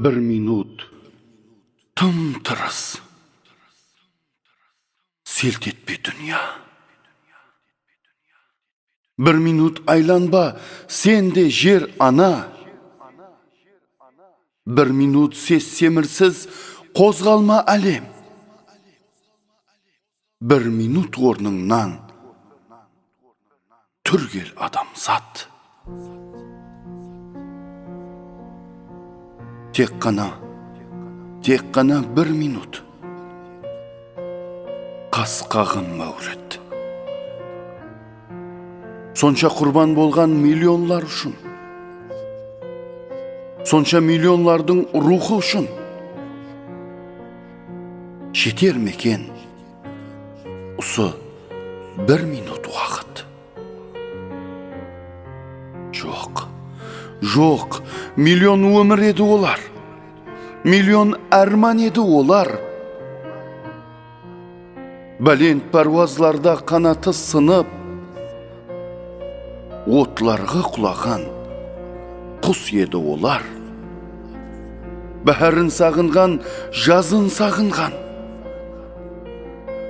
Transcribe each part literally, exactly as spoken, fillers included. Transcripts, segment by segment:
Bir minut tım-tırıs. Selt etpe, dúnya. Bir minut aylanba, sen de jer ana. Bir minut ses-semirsiz qozǵalma, álem. Bir minut ornıńnan túrgel, adamzat. Tek ǵana, tek ǵana bir minut. Qas qaǵım, máwrit. Sonsha qurban bolǵan millionlar ushın, sonsha millionlardıń ruwxı ushın jeter meken usı bir minut waqıt? Joq, joq, million ómir edi olar, million árman edi olar. Bálent párwazlarda qanatı sınıp, otlarǵa qulaǵan qus edi olar. Báhárin saǵınǵan, jazın saǵınǵan,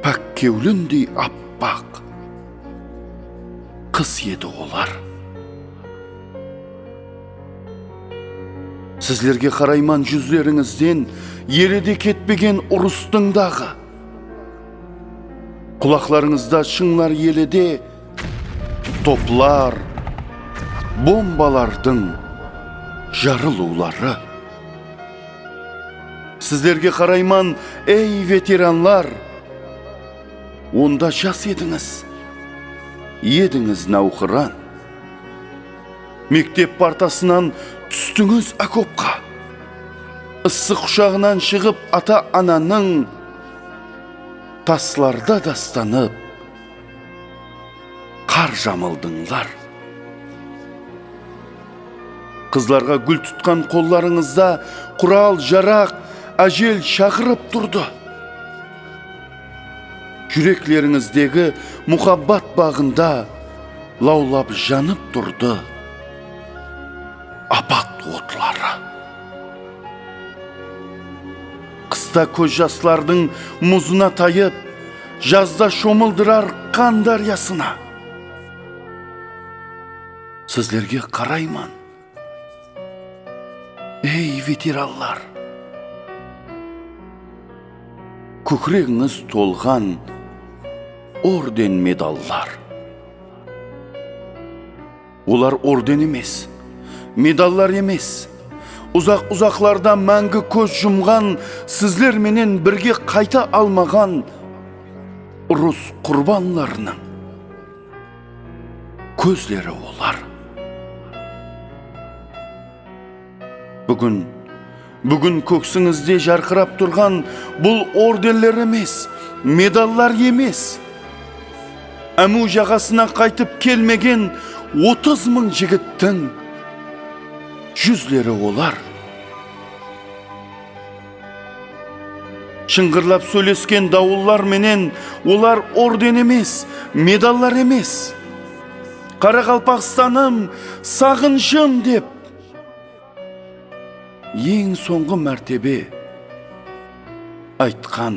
pák kewlindey appaq qıs edi olar. Sizlerge qarayman, júzlerińizden ele de ketpegen urıstıń daǵı. Qulaqlarıńızda shıńlar ele de toplar, bombalardıń jarılıwları. Sizlerge qarayman, ey veteranlar! Onda jas edińiz, edińiz náwqıran. Mektep partasınan tústińiz okopqa. Issıq qushaǵınan shıǵıp ata-ananıń, taslarda dastanıp, qar jamıldıńlar. Qızlarǵa gúl tutqan qollarıńızda qural-jaraq ájel shaqırıp turdı. Júreklerińizdegi muhabbat baǵında lawlap janıp turdı apat otları. Qısta kóz jaslardıń muzına tayıp, jazda shomıldırar qan dáryasına. Sizlerge qarayman, ey veteranlar! Kókiregińiz tolǵan orden-medallar. Olar orden emes, medallar emes. Uzaq-uzaqlarda máńgi kóz jumǵan, sizler menen birge qayta almaǵan urıs qurbanlarınıń kózleri olar. Búgin, búgin kóksińizde jarqırap turǵan bul ordenler emes, medallar emes. Ámiw jaǵasına qaytıp kelmegen otız mıń jigittiń júzleri olar. Shıńǵırlap sóylesken dawıllar menen olar orden emes, medallar emes. Qaraqalpaqstanım, saǵınıshım dep eń sońǵı mártebe aytqan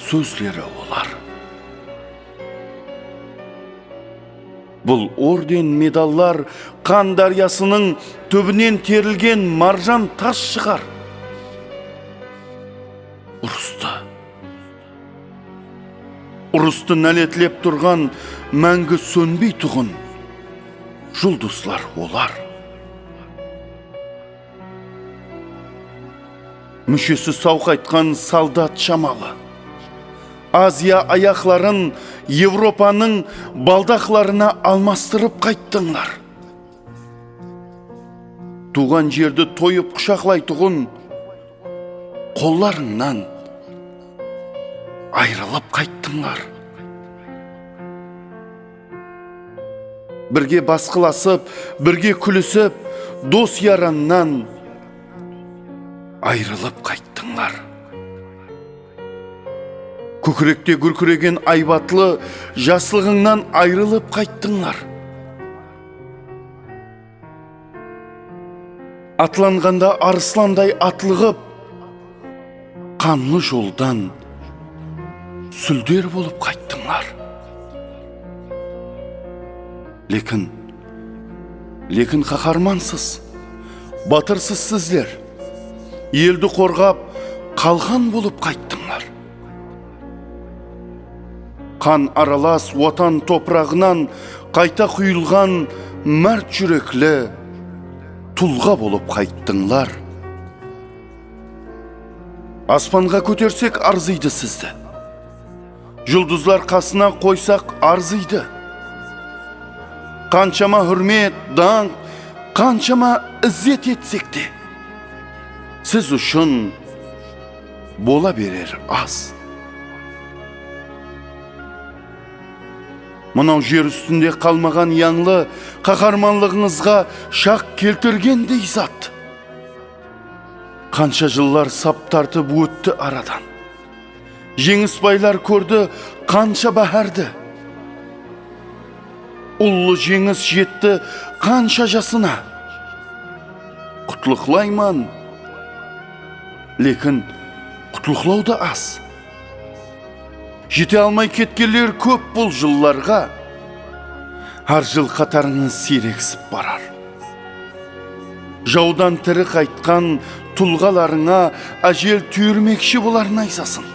sózleri olar. Bul orden, medallar qan dáryasınıń túbinen terilgen marjan tas shıǵar. Urıstı, urıstı náletlep turǵan máńgi sónbeytuǵın juldızlar olar. Múshesi sawqaytqan soldat shamalı Aziya ayaqların Evropanıń baldaqlarına almastırıp qayttıńlar. Tuwǵan jerdi toyıp qushaqlaytuǵın qollarıńnan ayrılıp qayttıńlar. Birge basqılasıp, birge kúlisip, dos-yarannan ayrılıp qayttıńlar. Kókirekte gúrkiregen aybatlı jaslıǵıńnan ayrılıp qayttıńlar. Atlanǵanda arıslanday atlıǵıp, qanlı joldan súlder bolıp qayttıńlar. Lekin, lekin qaharmansız, batırsız sizler. Eldi qorǵap, qalqan bolıp qayttıńlar. Qan aralas Watan topıraǵınan qayta quyılǵan márt júrekli tulǵa bolıp qayttıńlar. Aspanǵa kótersek arzıydı sizdi. Juldızlar qasına qoysaq arzıydı. Qanshama húrmet, dańq, qanshama izzet etsek te, siz ushın bola berer az. Mınaw jer ústinde qalmaǵan yańlı qaharmanlıǵıńızǵa shaq keltirgendey zat. Qansha jıllar sap tartıp ótti aradan. Jeńisbaylar kórdi qansha báhárdi. Ullı jeńis jetti qansha jasına. Qutlıqlayman, lekin qutlıqlaw da az. Jete almay ketkenler kóp bul jıllarǵa. Hár jıl qatarıńız siyreksip barar. Jawdan tiri qaytqan tulǵalarıńa ájel túyirmekshi bolar nayzasın.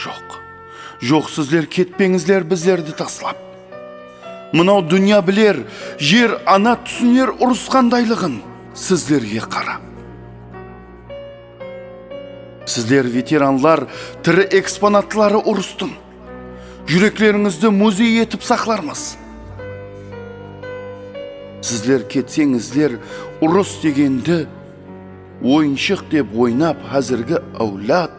Joq, joq, sizler ketpeńizler bizlerdi taslap. Mınaw dúnya biler, jer ana túsiner urıs qandaylıǵın sizlerge qarap. Sizler veteranlar tiri eksponatları urıstıń. Júreklerińizdi muzey etip saqlarmız. Sizler ketseńizler, urıs degendi oyınshıq dep oynap házirgi áwlad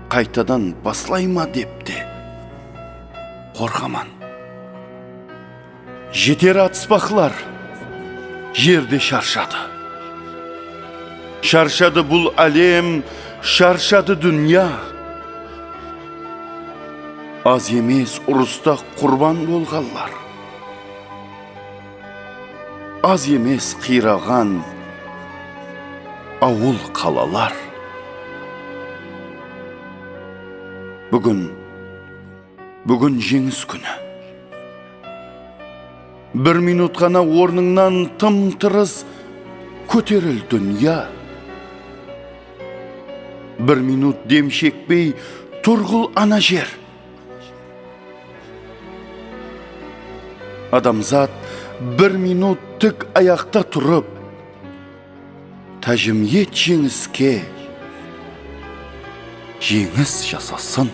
qaytadan baslay ma dep te qorqaman. Jeter atıspaqlar, jer de sharshadı. Sharshadı bul álem, sharshadı dúnya. Az emes urısta qurban bolǵanlar. Az emes qıyraǵan awıl-qalalar. Búgin, búgin jeńis kúni. Bir minut ǵana ornıńnan tım-tırıs kóteril, dúnya. Bir minut dem shekpey turǵıl, ana jer. Adamzat bir minut tik ayaqta turıp, tájim et jeńiske, jeńis jasasın.